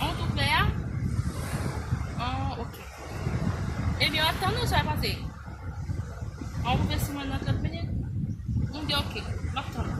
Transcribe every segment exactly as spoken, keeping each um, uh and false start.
An, w tou prè a? An, ok. Ebyen, w ap tann ou sa pase? An, ou vle sou mwen nan trant minit? M di ok, m ap tann ou.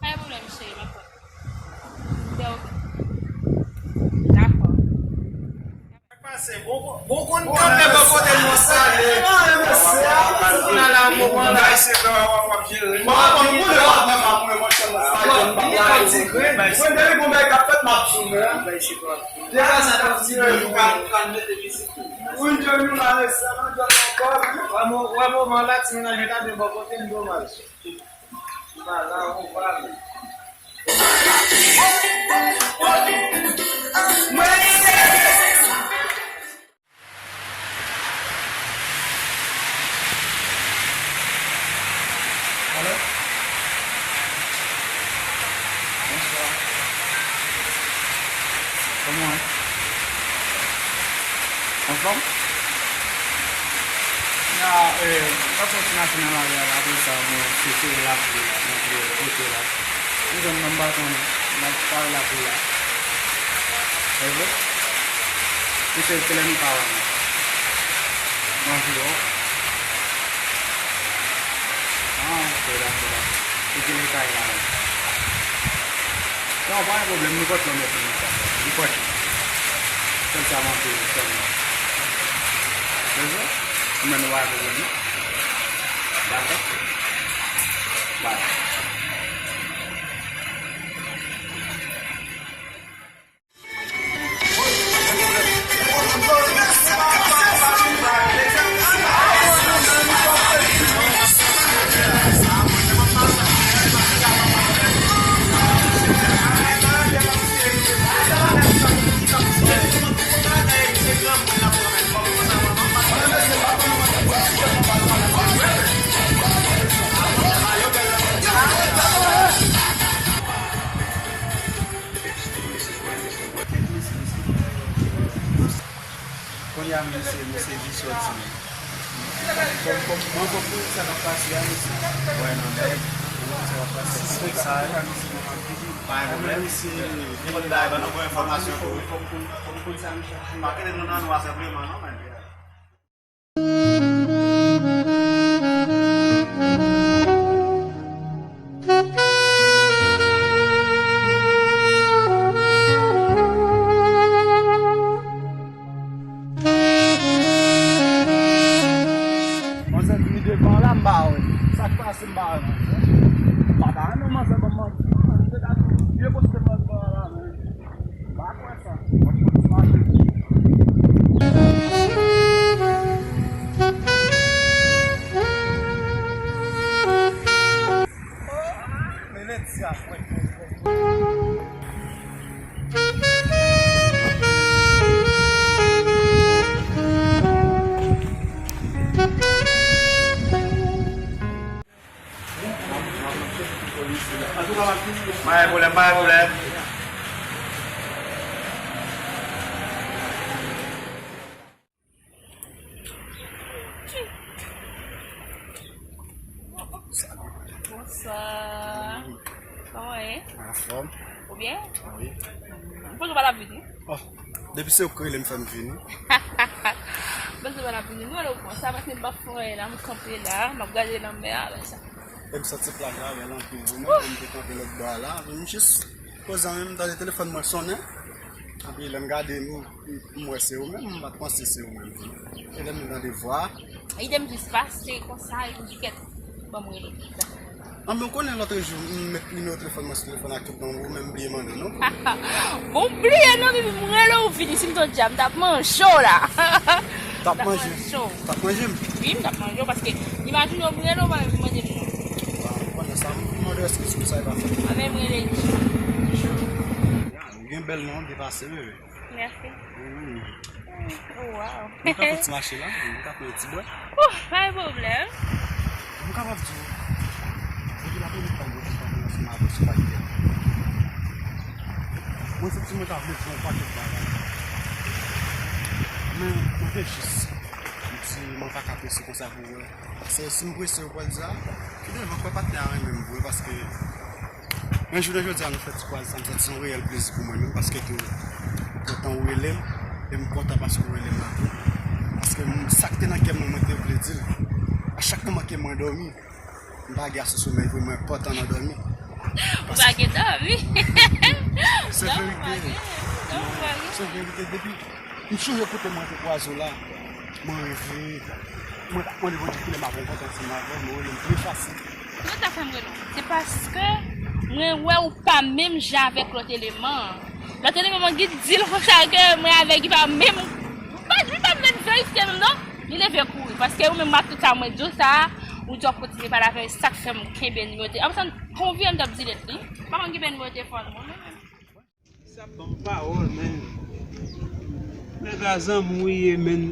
Pa gen pwoblèm, cheri, m ap tann ou. M di ok. Dakò. Pase, bon, bon, bon, konn kanpe bò kote nou salye. Nan la, bon, bon, la. Wè, moman la, ti mennaj mwen ta byen bò kote m domaj. Ba la, ou pa vle. Alo? Bonswa. Kòman w ye? Anfòm? Ya, eh, m t ap fè yon ti mache nan lari a la, apre sa, mwen sesere lapli la, mwen vle pote la. M jwenn nan m pa konnen, m ap pare lapli la. Sa vre? Misye, kilè nou ka wè nou? Nan viro. Ah, ok, dakò, dakò. E kilè kay la menm? Non, pa gen pwoblèm, nenpòt lè w mèt vin nan kay la. Nenpòt lè. Sèl sa manke sèlman. Bezwen? Ou menm nou pa gen pwoblèm, non? Dakò. Bye. Kounye a, mesye, mesye di sòti. Fò, fò, mwen fò m konn sa k ap pase a, mesye. Wè, nan nèg, fò m konn sa k ap pase a. Se sa, e pa mesye, mwen ap di. Pa gen pwoblèm. Mesye, nenpòt bagay, ban nou bon enfòmasyon tou. Fò m konn, fò m konn sa, mesye. Pa kite nou nan nwa senpleman, non, men. Manzè di m devan la, m pa wè. Sa k pase, m pa wè manzè. M pa ta renmen manzè ban m manti, non, men m te dakò. Vye poste bòs bò a la, men. Pa kwè sa. Mwen, mwen, mwen, Pa gen pwoblèm, pa gen pwoblèm. Bonswa. Kòman w ye? Anfòm. Ou byen? Wi. M panse w pa t ap vini. Oh, depi se ou k rele m, fè m vini. M panse w pa t ap vini. M rele w konsa paske m p ap fè anyen la, m kanpe la, m ap gade lanmè a, lè sa. E m santi plaj la bèl anpil wi menm, m te kanpe lòt bò a la, m jis poze anyen, m tande telefòn mwen sonnen. Epi lè m gade, m, m wè se ou menm, m pa t panse se ou menm tou. E lè m tande vwa a. Ide m jis pase konsa, epi m di kèt, ban m rele. Anben, ou konnen lòt jou, m met nimewo telefòn mwen sou telefòn ak tout nonm ou, men m bliye mande w non. Bon, m bliye non, epi m rele w vini, si m t di a, m t ap manje w la. T ap manje? T ap manje m? Wi, m t ap manje w, paske imajine w m rele w, pa menm mande m non. Pandan sa, m mande w eskiz pou sa e pa fèt. A, men m rele. Ou gen bèl non, depase, bebe. Mèsi. Wi, wi. Oh, wow. Nou ka fè ti mache la, nou ka pran yon ti bwè. Oh, pa gen pwoblèm. M kapab di w, depi la premye fwa mwen te kontre ansanm avè w sou Pagilè, mwen santi mwen ta vle di w yon pakèt bagay. Men, mwen te jis, m di, mwen pa ka prese konsa pou wè. Paske si m prese, ou pral di, a, ki devan kwè patnè a renmen m vre, paske men jounen jodi a nou fè ti kwaz sa, m santi se yon reyèl plezi pou mwen menm, paske tou, ou pran tan ou rele m, e m kontan paske ou rele m la tou. Paske m, sa k te nan kè mwen, mwen te vle di l. A chak moman ke mwen dòmi, m pa gen ase somèy vre, mwen pran tan nan dòmi. Ou pa gen dòmi? Se verite. Se verite, depi m sonje kote mwen te kwaze w la, mwen reve. Mwen t ap mande Bondye kilè m ap rankontre ansanm avè w, mwen rele m tou efase. Ou ta fè m rele w. Se paske mwen wè ou pa menm jan avèk lòt eleman an. Lòt eleman mwen ki di l konsa ke mwen avè l ki pa menm. Li pa, li pa menm verifye menm non. Li leve kouri. Paske ou menm maten sa mwen di w sa, ou di w ap kontinye pale avè l, sa k fè m kenbe nimewo te-, anpasan, konvye m t ap delete li. M pa konn kenbe nimewo telefòn mwen menm. Sa ban m pawòl, men. Nèg la zanmi w ye, men.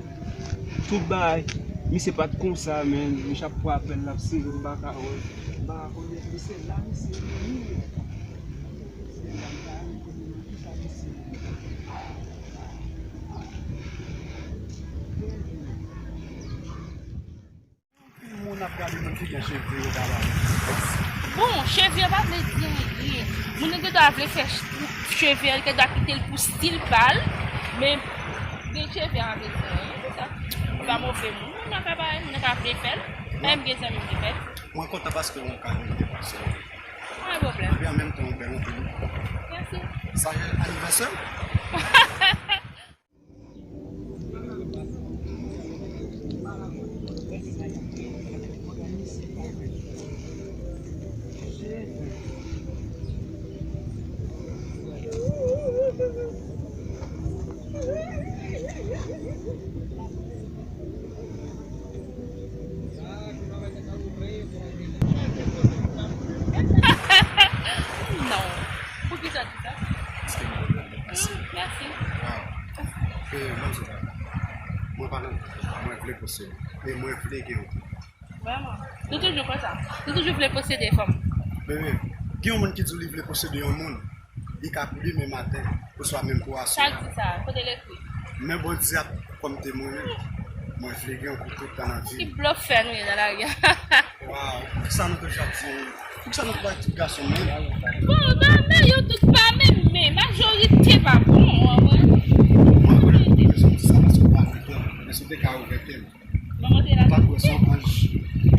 Tout bagay. Misye pa t konsa, men. Misye ap pran apèl, l ap sere, m pa ka wè. M pa ka konnen, misye la, misye vini. Misye la, m pa konnen nan kisa misye ye. Anpil moun ap gade moun ki gen cheve yo ta ba. Bon, cheve pa vle di anyen. Moun nan gendwa vle fè ch-, cheve, li gendwa kite l pou stil pa l, men gen cheve a vle di anyen pou sa. Ou pa move moun, moun nan ka bay, moun nan ka vle fè l. Menm gen zanmi m ki fè l. Mwen kontan paske mwen ka vin te pase. Pa gen pwoblèm. Epi an menm tan, ou bèl anpil. Mèsi. Sa se anivèsè w? Non. Poukisa w di sa? Paske mwen renmen w. Mèsi. Mèsi. Waw. E, mwen di sa. Mwen pa nan, mwen vle posede. E mwen vle gen yon. Vrèman. Nou toujou konsa. Nou toujou vle posede fanm. Bebe, gen yon moun ki di w li vle posede yon moun. Li ka plimen maten, oswa menm pou aswè a. Sa k di sa? Kote l ekri? Men Bondye ap pran m temwen, mwen vle gen yon pou tout tan nan vi m. Ki blofè nou ye nan lari a? Waw, poukisa nou toujou ap di, poukisa nou pa tout gason menm? Bon, nan men yo tout pa menm, men majorite pa bon, w konprann? Mwen konnen pou rezon di sa, paske w pa nan kè m, men si w te ka ouvè kè m. Mwen montre la. Ou pa t wè se yon anj.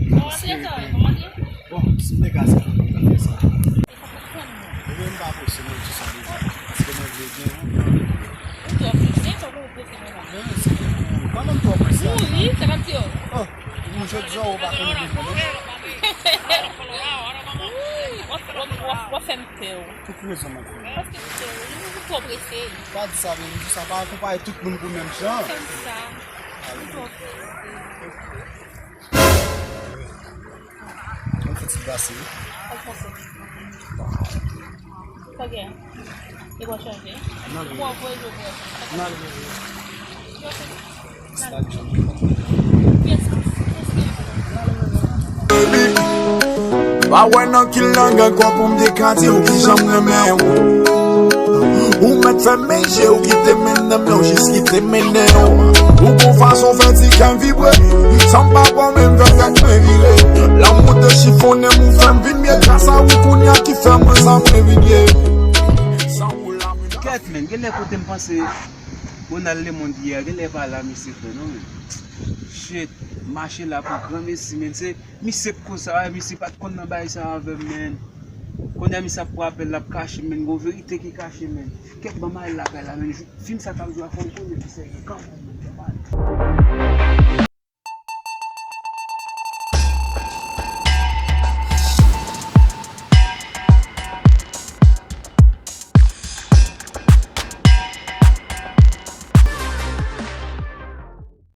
Mwen montre sa, mwen montre. Bon, si m te ka se pou mwen ta fè sa. Ebyen, m pa prese, mwen di sa deja. Paske mwen vle gen yon. Ou twò prese, fòk ou prese mwen la. Men, se pou ou. Pa menm twò prese. Mouri, sa k ap di yo. Oh, moun jodi a, ou pa konn vin. Wi. W ap, w ap fè m pè w. Pou ki rezon, madanm? Paske m pè w. Ou twò prese. Pa di sa, men di sa, pa konpare tout moun pou menm jan. Fè m sa. Ou twò prese. Mwen fè ti glase, wi. Sa gen? E w ap chanje? Nan, wi. Bon, voye jwe pou nan, wi. Yo, se Baby, pa wè nan ki lang ankò pou m te ka di w kijan m renmen w. Ou mèt fèmen je w, kite men nan men w, jis kite men nan w. Ou gon fason fè ti kè m vibre. San m pa bò men m fè tèt mwen vire. Lanmou te chifonnen m, ou fè m vin mye gras a ou kounye a ki fè mwen sa mwen vin ye. San ou la mwen Kèt, men, genlè kote m panse Ronald Lemond ye a, genlè pa la misye fè non, men. Shit, mache la pou granmesi, men. Se misye k koz sa, misye pa t konn nan bagay sa avè m, men. Kounye a misye ap pran apèl, l ap kache, men. Gon verite ki kache, men. Kèt, ban m al lakay la, men. Fim sa t ap jwe a, fò m konnen ki sa ye kanmenm, men.